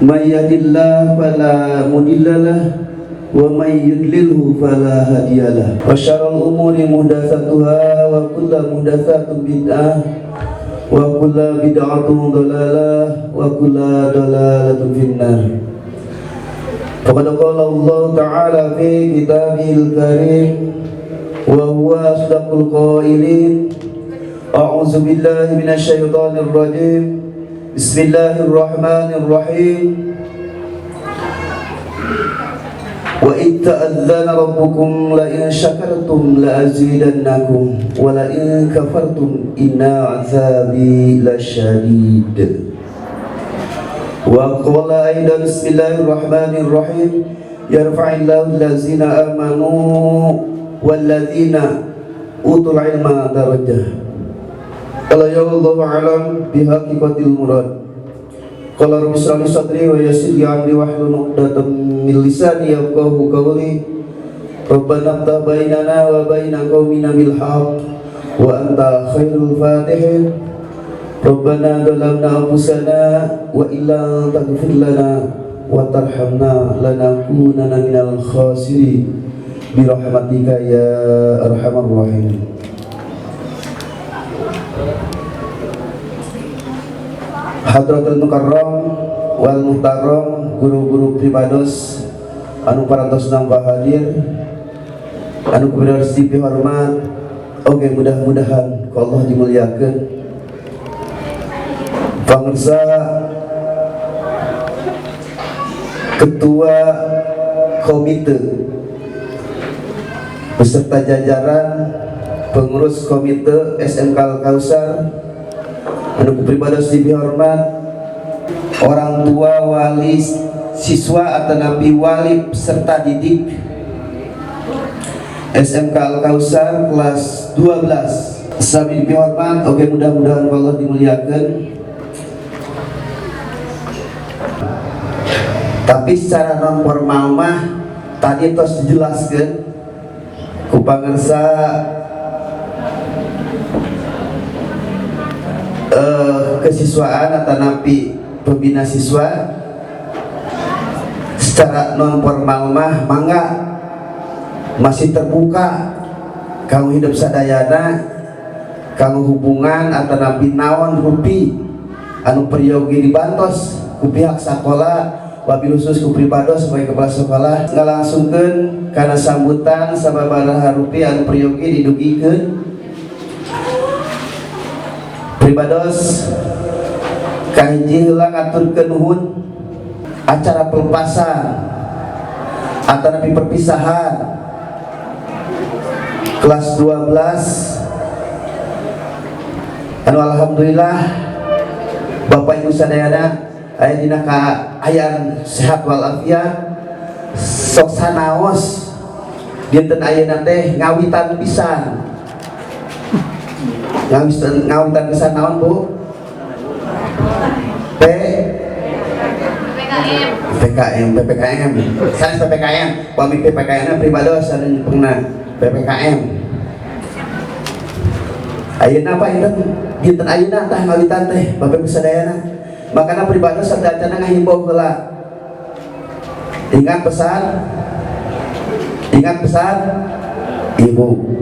May yahdihillahu fala mudilla lahu wa may yudlilhu fala hadiyalah. Wa syarrul umuri muhdatsatuha wa kullu muhdatsatin bid'ah wa kullu bid'atin dalalah wa kullu dalalatin finnar. Faqad qala Allah Ta'ala fi kitabihil karim wa huwa asdaqul qailin. A'udzu billahi minasy syaithanir rajim. Bismillahirrahmanirrahim. Wa id ta'adzana rabbukum la in syakartum la azidannakum wa la in kafartum inna 'adzabi lasyadid. Wa qala aidan bismillahirrahmanirrahim. Yarfa'illahu allazina amanu wallazina utul ilma darajah. Qala ya Allahu a'lam bihaqiqatil murad. Qala rabbi shrah li sadri wa yassir li amri wahlul 'uqdatam min lisani yafqahu qawli. Rabbana iftah bainana wa baina qaumina bil haqq wa anta khairul fatihin. Rabbana zalamna anfusana wa illam taghfir lana wa tarhamna lanakunanna minal khasirin. Bi rahmatika ya arhamar rahimin. Hadratul Mukarram wal Muhtaram, guru-guru pribados anu parantos nampa hadir, anu kupribados dipihormat, oke mudah-mudahan ku Allah dimuliakeun. Pangersa Ketua Komite beserta jajaran pengurus Komite SMK Al-Kautsar anu kupribados dipihormat, orang tua wali siswa atau nabi wali peserta didik SMK Al-Kautsar kelas 12 sami dipihormat, oke mudah-mudahan Allah dimuliakan. Tapi secara non formal mah tadi tos dijelaskan ku pangersa kesiswaan atau napi pembina siswa secara non formal mah mangga masih terbuka kanggo hidup sadayana, kanggo hubungan atau napi naon rupi anu peryogi dibantos ku pihak sekolah wabil khusus ku pribados sebagai kepala sekolah ngalangsungkeun kana sambutan sababaraha rupi anu peryogi didugikeun. Pribados kahiji heula ngaturkeun nuhun acara pelepasan atau napi perpisahan kelas 12 anu alhamdulillah Bapak Ibu sadayana aya dina kaayaan sehat walafiat, sok sanaos dinten ayeuna teh ngawitan pisan. Ngawitan pisan naon Bu? P PPKM, PPKM. Sanes PPKM, pami PPKM pribados sareng pengna PPKM. Ayeuna apa dinten dinten ayeuna tah ngawitan teh Bapak Ibu sadayana. Makana pribados sadayana ngahimbau heula. Ingat pesan, ingat pesan Ibu.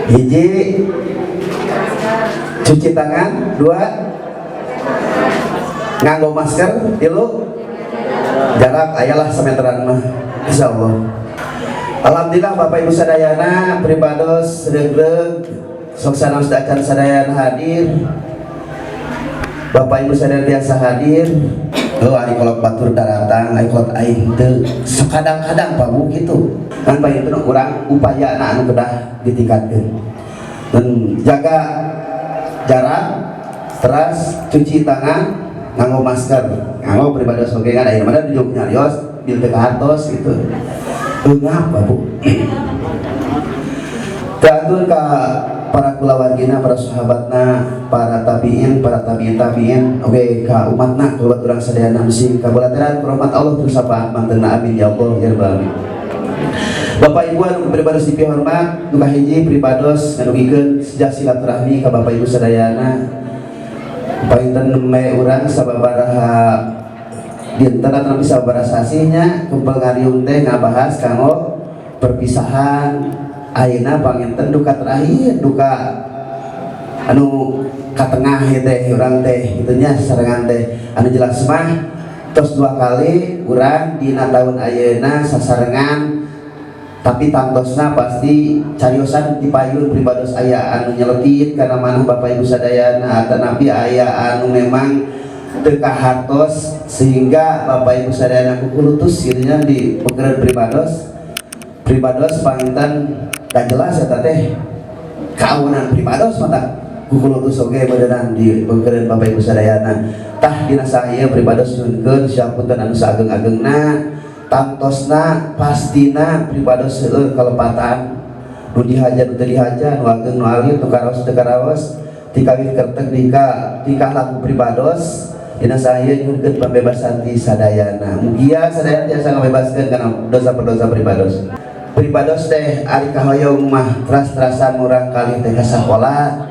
Hiji, cuci tangan, dua, nganggo masker, tilu, jarak ayalah sameteran mah, insyaallah. Alhamdulillah Bapak Ibu sadayana pribados regreg sok sanaos acan sadayana hadir. Bapak Ibu sadayana biasa hadir. Oh, ari kolot batur daratang, ari kolot aing teu. Sok kadang-kadang Pak Bu kitu. Kan bae itu urang upaya anu kedah ditingkatkeun. Dan jaga jarak, teras cuci tangan, nganggo masker. Nganggo pribados oge kan aya mana dijuk nyarios bil teu kahartos gitu. Eungap Pak Bu. Katur ka para kulawargina, para sahabatna, para tabiin, para tabiin tabiin, oke ka umatna, kulawarga urang sadayana mesti kabulateran rahmat Allah terus sapa mantena, amin ya Allah ya rabbal alamin. Bapak Ibu anu pribados dipihormat, nu kahiji pribados ngadugikeun sejak silaturahmi ka Bapak Ibu sadayana. Panginten nembe urang sababaraha dinten atau sababaraha sasih nya kumpul ngariung teh ngabahas kanggo perpisahan. Ayeuna panginten duka terakhir, duka anu katengah ieu teh urang teh kitu nya sarengan teh. Anu jelas mah tos dua kali urang dina tahun ayeuna sasarengan, tapi tangtosna pasti cariosan di payun pribados aya anu nyelekit karena mana Bapak Ibu sadayana, atanapi aya anu memang teu kahartos sehingga Bapak Ibu sadayana kukulutus gitu nya di peukereun pribados. Pribados panginten da jelas eta teh kaonan pribados mata kukulutus oge beneran di peukereun Bapak Ibu sadayana. Tah, dina saya pribados nyuhunkeun sapunten anu saageng-agengna. Tangtosna pastina pribados seueur kalepatan nu dihaja, nu teu dihaja, nu ageng, nu alit, nu karaos, teu karaos, tikawit kertek dika tingkah laku pribados. Dina saya nyuhunkeun pembebasan ti sadayana. Mugia sadayana tiasa ngabebaskeun kana dosa perdosa pribados. Pribados teh ari kahoyong mah teras-terasan murang kali teh ka sakola,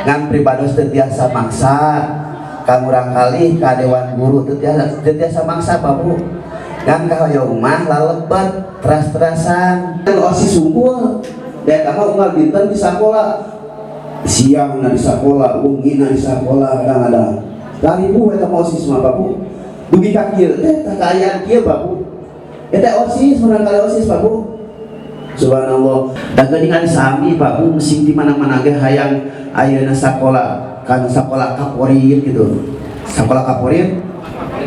ngan pribados teu tiasa maksa ka murang kali ka dewan guru, teu tiasa, teu tiasa maksa, Pak, Bu. Ngan kahoyong mah lalebet teras-terasan OSIS sungkul dan kamu unggal dinten di sakola, siang na di sakola, wengi na di sakola. Kadang-kadang laribu eta mah OSIS mah, Pak, Bu, dugi ka kieu teh. Tah, kaayaan kieu, Pak, Bu, eta OSIS murang kali OSIS, Pak, Bu. Subhanallah, dan geuningan sami, Pak, Bu, sing di mana-mana ge hayang ayeuna sakola kan sakola kaporit gitu, sakola kaporit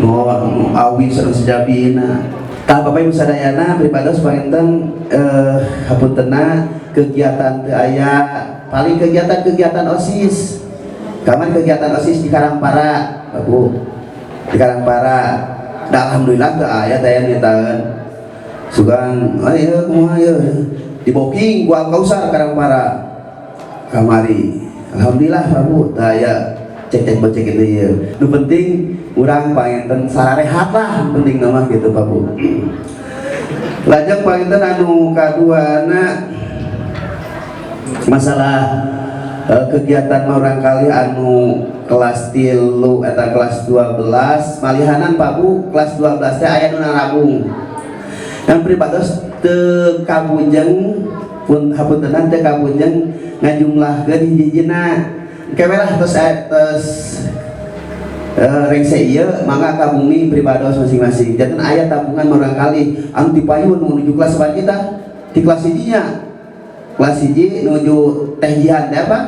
nu awi sareng sejabina. Tah, Bapak Ibu sadayana, pribados panginten hapuntenna kegiatan teu aya, paling kegiatan-kegiatan OSIS. Kamari kegiatan OSIS di Karangpara, Pak, Bu, di Karangpara. Da alhamdulillah teu aya teh nyataan sugan ayo kumaha ieu di booking ku Al Kausar Karangpara kamari. Alhamdulillah, Pak, Bu, teu aya cek-cek bocek itu ieu. Nu penting urang panginten sararehat lah, penting nama gitu, Pak, Bu. Lajeng panginten anu kaduana masalah kegiatan murang kali anu kelas 3 eta kelas 12 malihanan, Pak, Bu. Kelas 12 teh aya nu narabung dan pribados teu kabujeng pun, hapuntenan, teu kabujeng ngajumlahkeun hiji-hijina kewe lah. Tos tos rengse ieu mangga ka bumi pribados masing-masing. Janten aya tabungan murang kali anu ti payun menuju kelas sabaraha kita di kelas hijinya, kelas hiji menuju teh jihan teh apa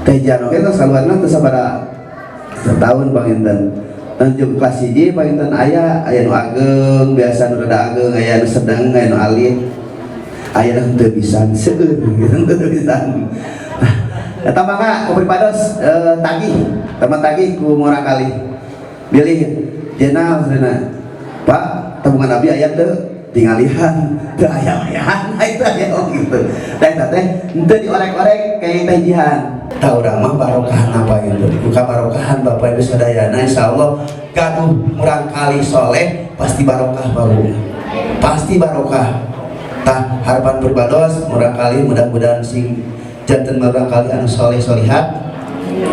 teh jihan. Oke, terus keluarna teu sabaraha setahun panginten menuju kelas hiji panginten aya aya nu ageng, biasa nu rada ageng, aya nu sedang, aya nu alit, aya nu teu bisa seueur gitu, teu bisa. Eta mangga ku pribados tagih, teman tagih ku murang kali bilih jenal cenah, "Pak, tabungan abdi aya teu?" Tingalian teu aya ayaan itu aya. Oh gitu teh, teh teh henteu diorek-orek kayak teh jihan. Tah, urang mah barokahan apa gitu, buka barokahan Bapak Ibu sadayana. Insyaallah gaduh murang kali soleh pasti barokah, Bapak, pasti barokah. Tah, harapan pribados murang kali mudah-mudahan sing janten murang kali anu soleh solihat,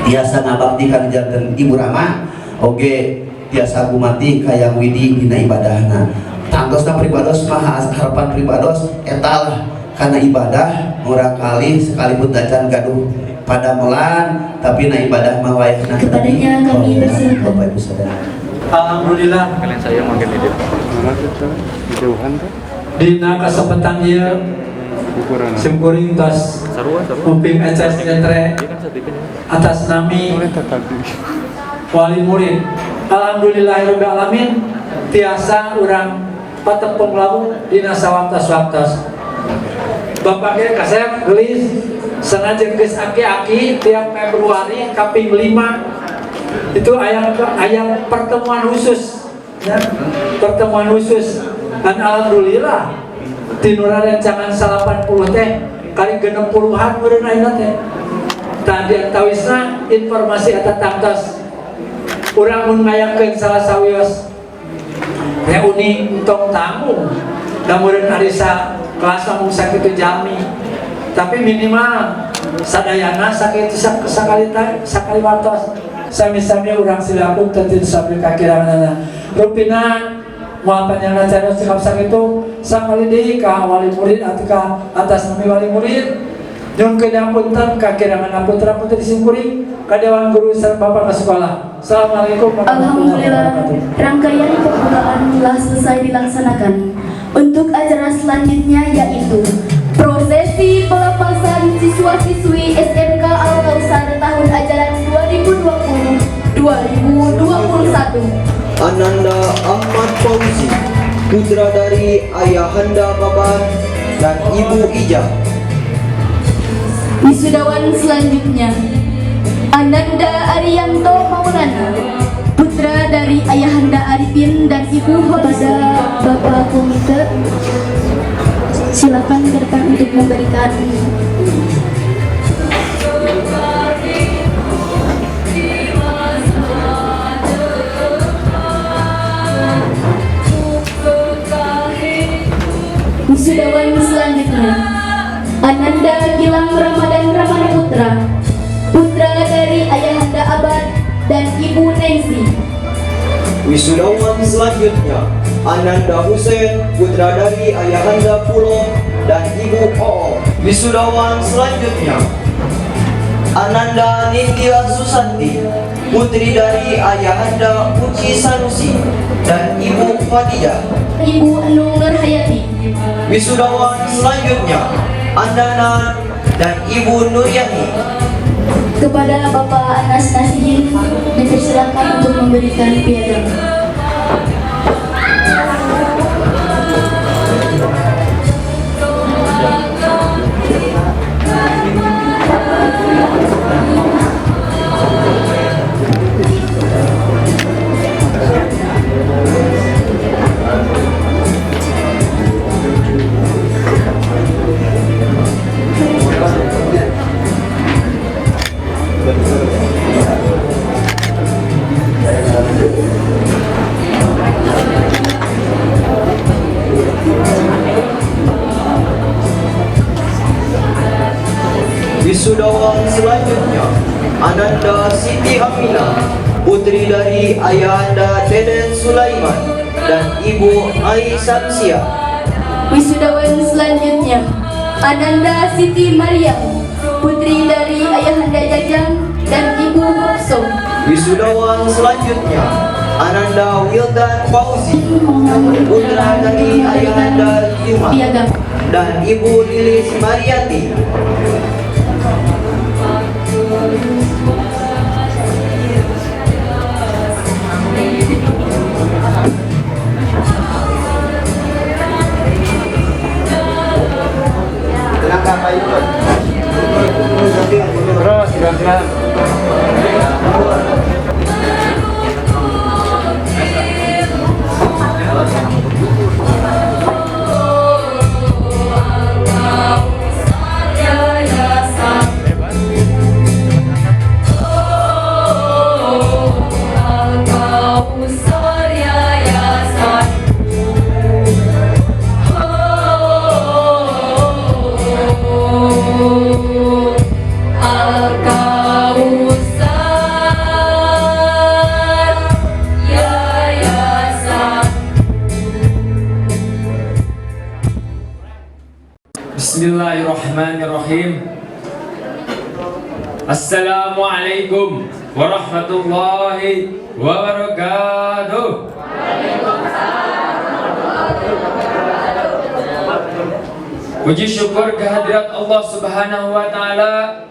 tiasa ngabakti kana janten ibu rama oge, tiasa gumati kayang widi dina ibadahna. Tangtosna pribados mah harapan pribados eta lah, karena ibadah murang kali sekalipun tacan gaduh padamelan, tapi na ibadah mah wayahna. Kepadanya kami persilakan. Bapak Ibu sadaya. Alhamdulillah. Kalian saya makin hidup. Mana tuh, coy? Jauhan tuh. Dina kesempatan ieu Ukuran. simkuring tos Sarua, sarua. Uping eces nyetre Iya kan sertifikat. Atas nami Boleh tadi. Wali murid. Alhamdulillahirabbil alamin, tiasa urang patepung lamun dina sawaktos-waktos. Bapak ge kasep gelis sanajan geus aki-aki, tiap Februari kaping 5 itu aya aya pertemuan khusus ya, pertemuan khusus. Dan alhamdulillah tinura rencangan 80 teh kali 60-an meureun ayeuna teh. Tadi antawisna informasi eta tangtos urang mun ngayakeun salah sawios reuni entong tanggung da meureun ari sa kelas mung sakitu jalmi, tapi minimal sadayana sakitu sakali sakali waktos. Sami-sami urang silih hapunten tina sabili kakiranganana. Rupina moal panjang carios, cekap sakitu. Sakali deui ka wali murid atau ka atas nami wali murid, nyuhunkeun hapunten kakirangan putra putri simkuring ka dewan guru sareng bapak ka sekolah. Assalamualaikum warahmatullahi Alhamdulillah, wabarakatuh. Rangkaian pembukaan telah selesai dilaksanakan. Untuk acara selanjutnya yaitu prosesi pelepasan siswa-siswi SMK Al-Kautsar tahun ajaran 2020-2021. Ananda Ahmad Fauzi, putra dari Ayahanda Baban dan Ibu Ija. Wisudawan selanjutnya, Ananda Arianto Maulana, putra dari Ayahanda Arifin dan Ibu. Kepada Bapak Komite, silakan ke depan untuk memberikan. Wisudawan selanjutnya, Ananda Gilang Ramadan Ramana Putra, putra dari Ayahanda Abad dan Ibu Nancy. Wisudawan selanjutnya, Ananda Hussein, putra dari Ayahanda Pulo dan Ibu Oo. Wisudawan selanjutnya, Ananda Nindya Susanti, putri dari Ayahanda Uci Sanusi dan Ibu Khadijah. Ibu Enung Nurhayati. Wisudawan selanjutnya, Andana dan Ibu Nuryani. Kepada Bapak Anas Nasihin dipersilakan untuk memberikan piagam. Wisudawan selanjutnya, Ananda Siti Aminah, putri dari Ayahanda Deden Sulaiman dan Ibu Ai Samsia. Wisudawan selanjutnya, Ananda Siti Maryam, putri dari Ayahanda Jajang dan Ibu Hokso. Wisudawan selanjutnya, Ananda Wildan Fauzi, putra dari Ayahanda Juma Piagam. Dan Ibu Lilis Mariati. Terus gantian. Bismillahirrahmanirrahim. Assalamualaikum warahmatullahi wabarakatuh. Puji syukur kehadirat Allah Subhanahu wa taala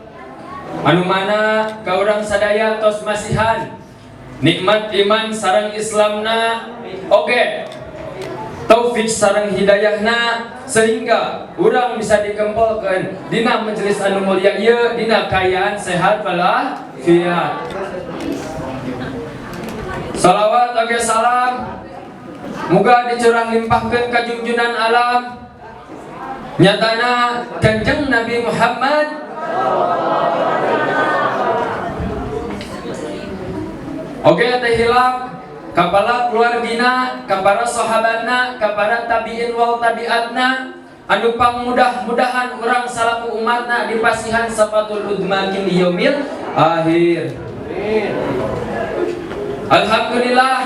anu mana ka urang sadaya tos masihan nikmat iman sareng Islamna, oke taufik sareng hidayahna, sehingga urang bisa dikempelkeun dina majelis anu mulia ieu dina kaayaan sehat walafiat. Salawat oge salam muga dicurah limpahkeun ka junjunan alam, nyatana Kanjeng Nabi Muhammad. Oge teh hilap kapala keluargina, kapara sahabatna, kapara tabiin wal tabiatna anu pangmudah-mudahan urang salaku umatna dipasihan safatul udma kini yaumil akhir. Alhamdulillah,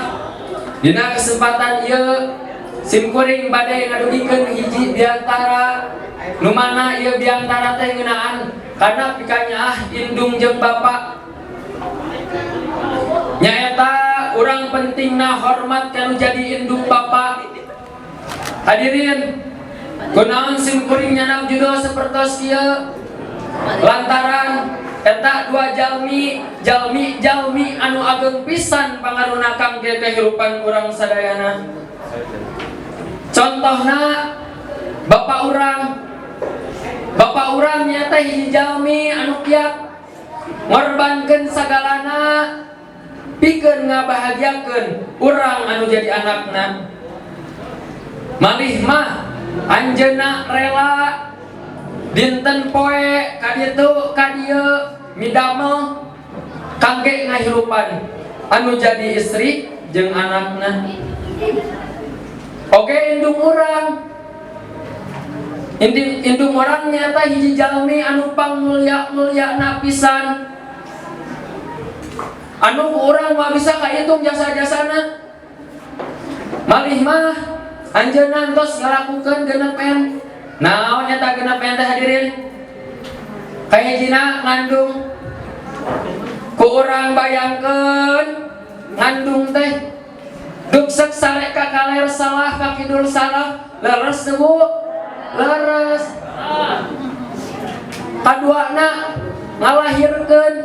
dina kesempatan ieu simkuring bade ngadugikeun hiji biantara, nu mana ieu biantara teh ngeunaan kana pikanyaah indung jeung bapak, nyaeta urang pentingna hormat kanu jadi indung bapak. Hadirin, kunaon simkuring nyandak judul sapertos ieu? Lantaran eta dua jalmi jalmi jalmi anu ageng pisan pangaruna kangge kehidupan urang sadayana. Contohna bapak urang. Bapak urang nyata hiji jalmi anu kiat ngorbankeun sagalana pikeun ngabahagiakeun urang anu jadi anakna. Malih mah anjeunna rela dinten poe kaditu kadieu midamel kangge ngahirupan anu jadi istri jeung anakna. Oke, indung urang. Indung urang nyata hiji jalmi anu pangmulia mulia pisan, anu urang mah bisa kahitung jasa-jasana. Malih mah anjeunna tos ngalakukeun 6 N. Naon eta 6 N teh, hadirin? Kahijina, ngandung. Ku urang bayangkeun ngandung teh duksek sare ka kaler salah, ka kidul salah. Leres teu, Bu? Leres. Kaduana, ngalahirkeun.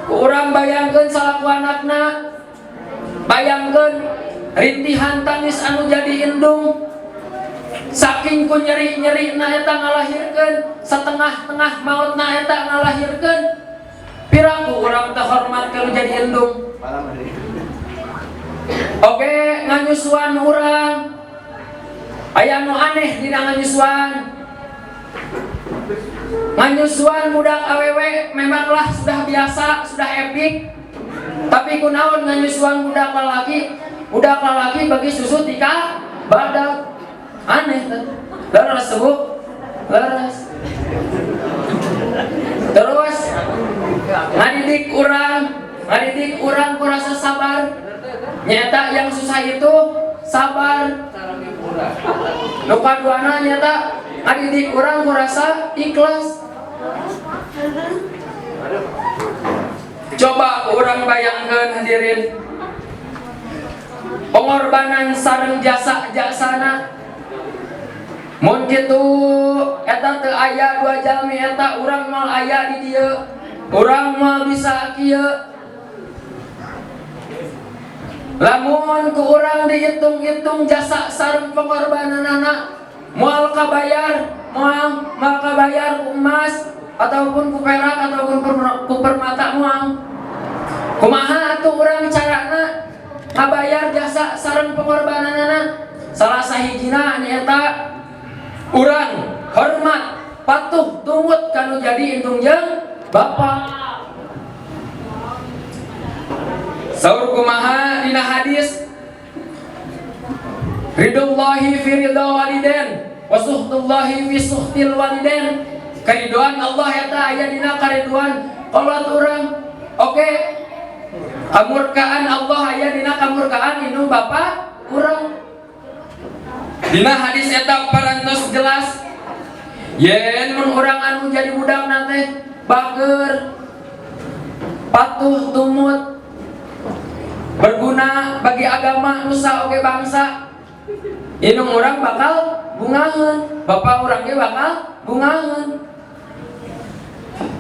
Ku urang bayangkeun salaku anakna, bayangkeun rintihan tangis anu jadi indung saking ku nyeri-nyeri na eta ngalahirkeun, setengah-tengah maut na eta ngalahirkeun. Piraku urang teh hormat kalau jadi indung? Oke, nganyusuan urang. Aya nu aneh dina nganyusuan. Nganyusuan budak awewe memanglah sudah biasa, sudah epic. Tapi kunaon nganyusuan budak lalaki? Budak lalaki bagi susu tika badak. Aneh tuh. Leres, Bu. Leres. Terus ngadidik urang kurasa sabar. Nyata yang susah itu sabar. Nu kaduana nyata ngadidik urang kurasa ikhlas. Coba urang bayangkan, hadirin, pengorbanan sareng jasa jasana. Mun kitu eta teu aya dua jalmi eta, urang moal aya di dieu, urang moal bisa kieu. Lamun ku urang dihitung-hitung jasa sareng pengorbananana, moal kabayar, moal moal kabayar ku emas ataupun ku perak ataupun ku permata, moal. Kumaha atuh urang carana ngabayar jasa sareng pengorbananana? Salah sahijina nyaeta urang hormat, patuh, tumut kanu jadi indung jeung bapak. Saur kumaha dina hadis? Ridullahi fi ridha waliden wa suhtullahi fi suhtil waliden. Kariduan Allah eta aya dina kariduan kolot urang. Oke, kamurkaan Allah aya dina kamurkaan indung bapak urang. Dina hadis eta parantos jelas yen mun urang anu jadi budak teh bager, patuh, tumut, berguna bagi agama, nusa, oge bangsa, indung urang bakal bungaheun, bapak urang ge bakal bungaheun.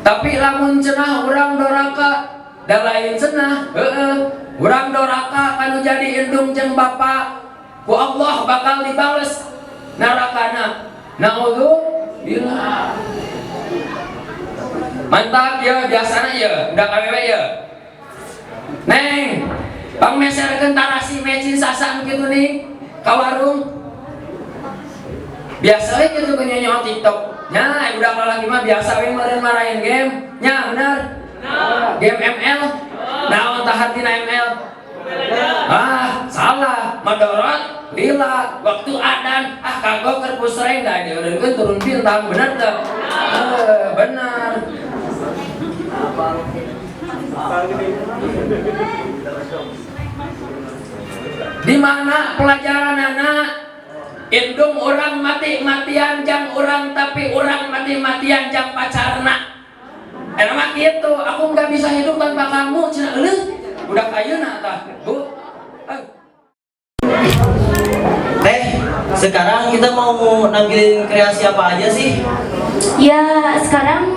Tapi lamun cenah urang doraka da lain cenah, heeh, urang doraka kanu jadi indung jeung bapak, ku Allah bakal dibales narakana, naudzubillah. Mantap ya, biasana ya udah awewe ya, "Neng, pangmeserkeun tarasi mecin sasa," nu kitu nih ka warung. Biasa we kitu ke nyonya TikTok nya. Udah lagi mah biasa we meureun marahin game nya. Bener, game ML. Naon tah hartina ML? Ah, salah. Madorot lila waktu adan, ah, kagok keur pusreng da dieureunkeun turun bintang. Bener teu? Eh, bener. Di mana pelajaran anak? Indung urang mati-matian jang urang, tapi urang mati-matian jang pacarna. Enak mah gitu, aku nggak bisa hidup tanpa kamu, cenah eueuh. Udah ayeuna tah, Bu. Eh. Teh, sekarang kita mau nampilin kreasi apa aja sih? Ya, sekarang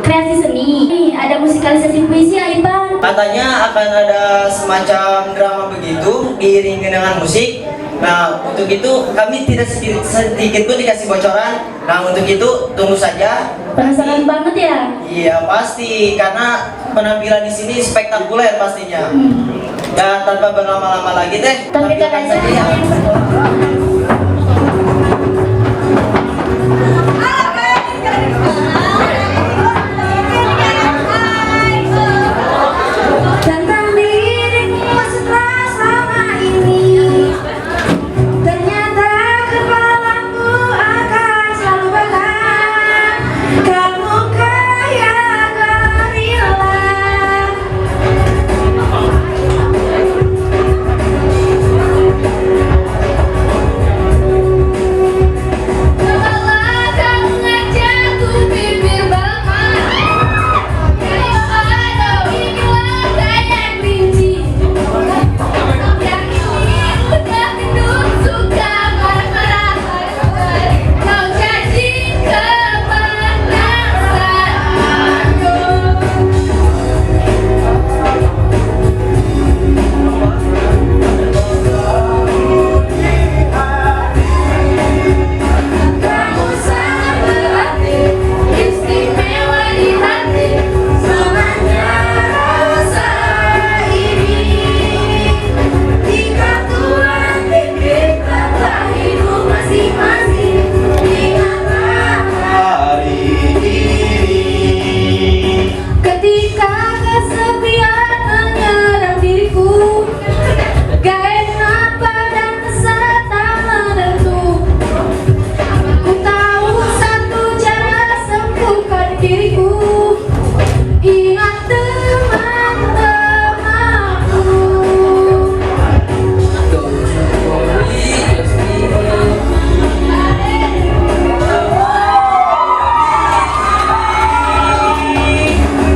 kreasi seni. Nih, ada musikalisasi puisi ya, Ipan. Katanya akan ada semacam drama begitu diiringi dengan musik. Nah, untuk itu kami tidak sedikit, sedikit pun dikasih bocoran. Nah, untuk itu tunggu saja. Penasaran banget ya? Iya, pasti, karena penampilan di sini spektakuler pastinya. Dan tanpa berlama-lama lagi, Teh, Tampilkan tampilkan aja saja ya. yang pertama. Tentang dirimu setelah selama ini, ternyata kepalamu akan selalu bakar. Kamu kayak gorila. Kepala kamu ngajakku bibir balman. Daripada bilang kayak kelinci. Yang ini udah gendut suka marah-marah. Kau cacing kepanasan. Aduh. Kamu sangat berarti, istimewa di hati, selamanya rasa ini. Jika Tuhan kita telah hidup masing-masing, ingatlah Hari ini. ketika kesepian menyerang diriku, gak enak badan tak menentu. Ku tahu satu cara sembuhkan diriku. Ingat teman-temanku. Don't you worry, just be happy.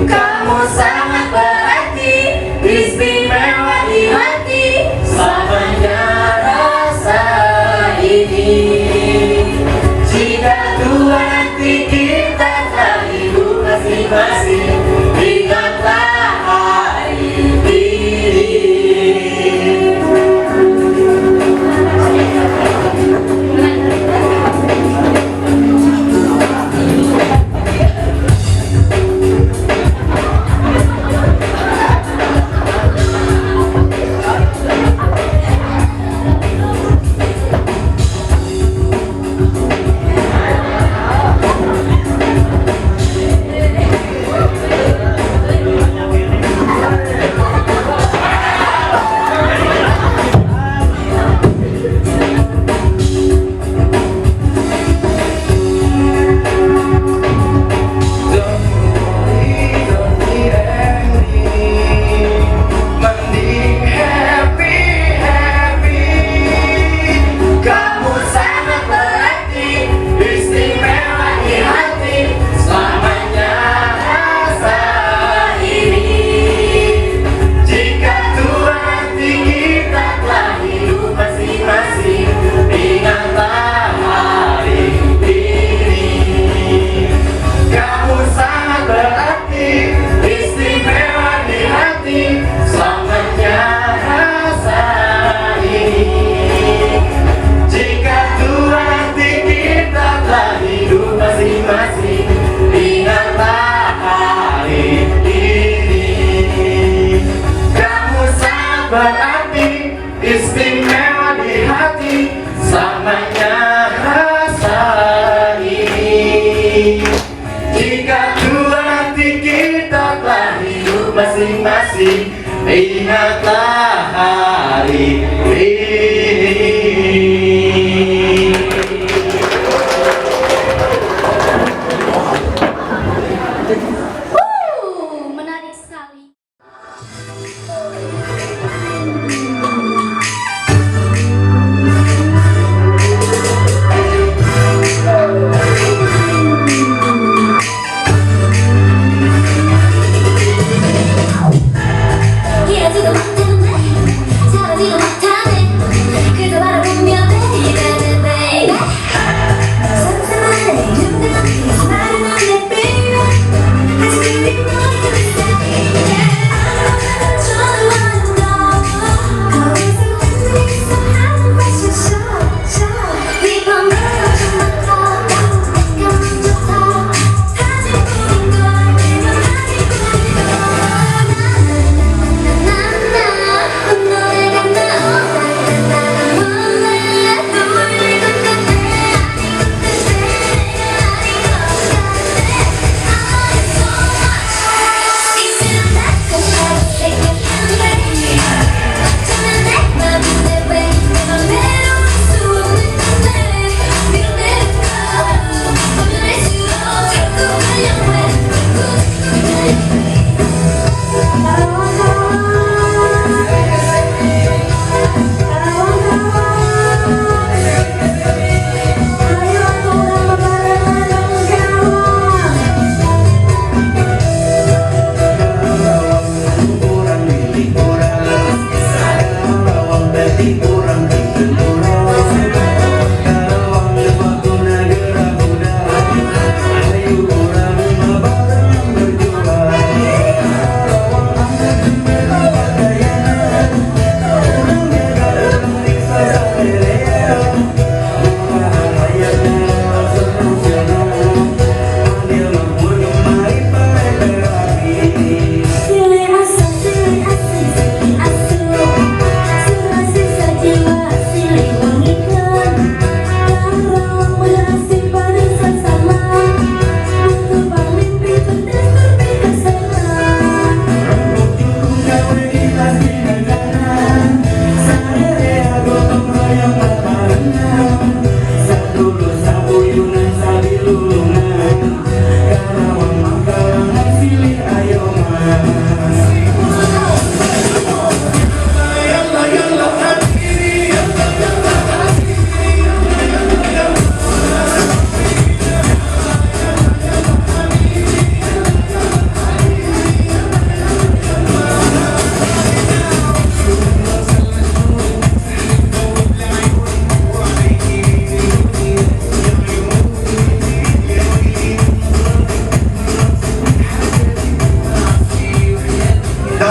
Kamu sangat berarti, istimewa di hati, selamanya rasa ini. Jika tua nanti kita tak hidup masing-masing, ingatlah hari ini. Don't worry, don't be angry. Mending happy, happy. Kamu sangat berarti, istimewa di hati, selamanya rasa ini. Jika tua nanti kita telah hidup masing-masing, ingatlah hari ini. Kamu sangat berarti, istimewa di hati, selamanya rasa ini. Jika tua nanti kita telah hidup masing-masing, ingatlah hari ini. Kamu sangat berarti, istimewa di hati, selamanya rasa ini. Jika tua nanti kita telah hidup masing-masing, ingatlah hari ini. Menarik sekali.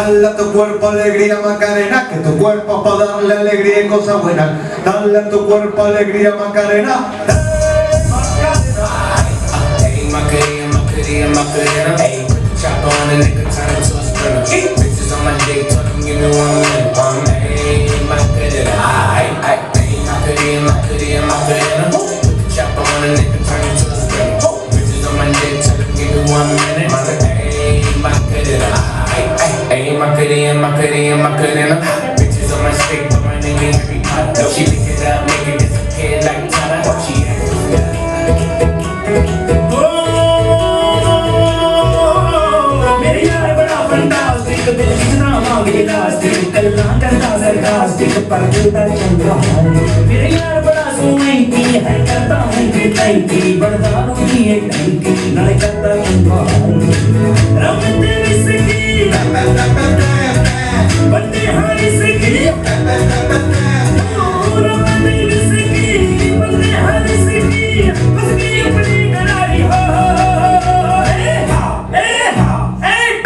Dale a tu cuerpo alegría, Macarena, que tu cuerpo es para darle alegría y cosas buenas. Dale a tu cuerpo alegría, Macarena. ¡Eh, Macarena! Ayy, Macarena, Macarena, Macarena. Ayy, put the chopper on the nigga, turn it to a sprinter. Bitches on my dick, talking, give me 1 minute. Ayy, Macarena, ayy, ayy, ayy, Macarena, Macarena, Macarena. Put the chopper on the nigga, turn it to a sprinter. Bitches on my dick, talking, give me 1 minute. Ayy, Macarena, ayy, ayy, ayy, Macarena, Macarena, Macarena. Bitches on my stick, but my name ain't Harry Potter. She pick it up, make it disappear like Tata. She ਮੇਰੇ ਯਾਰ ਬੜਾ fantastic, ਦਿਲ ਖਿੱਚਦਾ ਵਾਂਗ elastic, ਗੱਲਾਂ ਕਰਦਾ sarcastic, ਪਰ ਦਿਲ ਦਾ ਚੰਗਾ ਹੈ। ਮੇਰੇ ਯਾਰ ਬੜਾ ਸੁਣਾਈਤੀ ਹੈ, ਕਰਦਾ ਹੈ ਟੈਂਕੀ, ਬਣਦਾ ਨੂੰ ਇਹ ਟੈਂਕੀ, ਨਾਲੇ ਕਰਦਾ ਚੰਗਾ ਹੈ। ਰਬ ਤੇ ਵਿਸਕੀ ਬੰਦੇ ਹਾਰੀ ਸਕੀ, ਰਬ ਤੇ ਵਿਸਕੀ ਬੰਦੇ ਹਾਰੀ ਸਕੀ, ਬਸ ਗਈ ਆਪਣੀ ਕਰਾਰੀ ਹੋ। ਏ ਹਾ ਏ ਹਾ ਏ,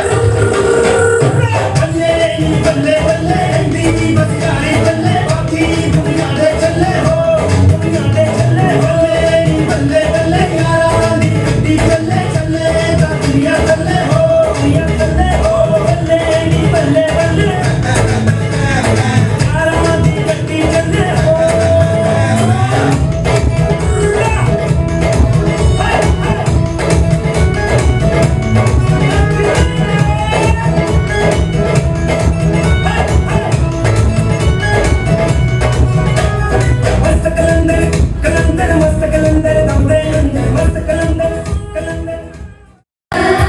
ਬੱਲੇ ਨੀ ਬੱਲੇ ਬੱਲੇ ਇੰਦੀ ਬਸ ਯਾਰੀ ਬੱਲੇ, ਬਾਕੀ ਦੁਨੀਆ ਦੇ ਚੱਲੇ ਹੋ, ਦੁਨੀਆ ਦੇ ਚੱਲੇ। ਬੱਲੇ ਨੀ ਬੱਲੇ ਬੱਲੇ ਯਾਰਾਂ ਦੀ ਗੱਡੀ ਚੱਲੇ ਚੱਲੇ ਤਾਂ ਦੁਨੀਆ ਚੱਲੇ ਹੋ, ਦੁਨੀਆ ਚੱਲੇ ਹੋ। ਬੱਲੇ ਨੀ ਬੱਲੇ ਬੱਲੇ ਯਾਰਾਂ ਦੀ ਗੱਡੀ ਚੱਲੇ ਹੋ। ਹਾਏ ਹਾਏ। ਮਸਤ ਕਲੰਦਰ ਕਲੰਦਰ, ਮਸਤ ਕਲੰਦਰ ਦਮਦੇ, ਮਸਤ ਕਲੰਦਰ ਕਲੰਦਰ।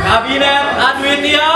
Kabinet Adwitya.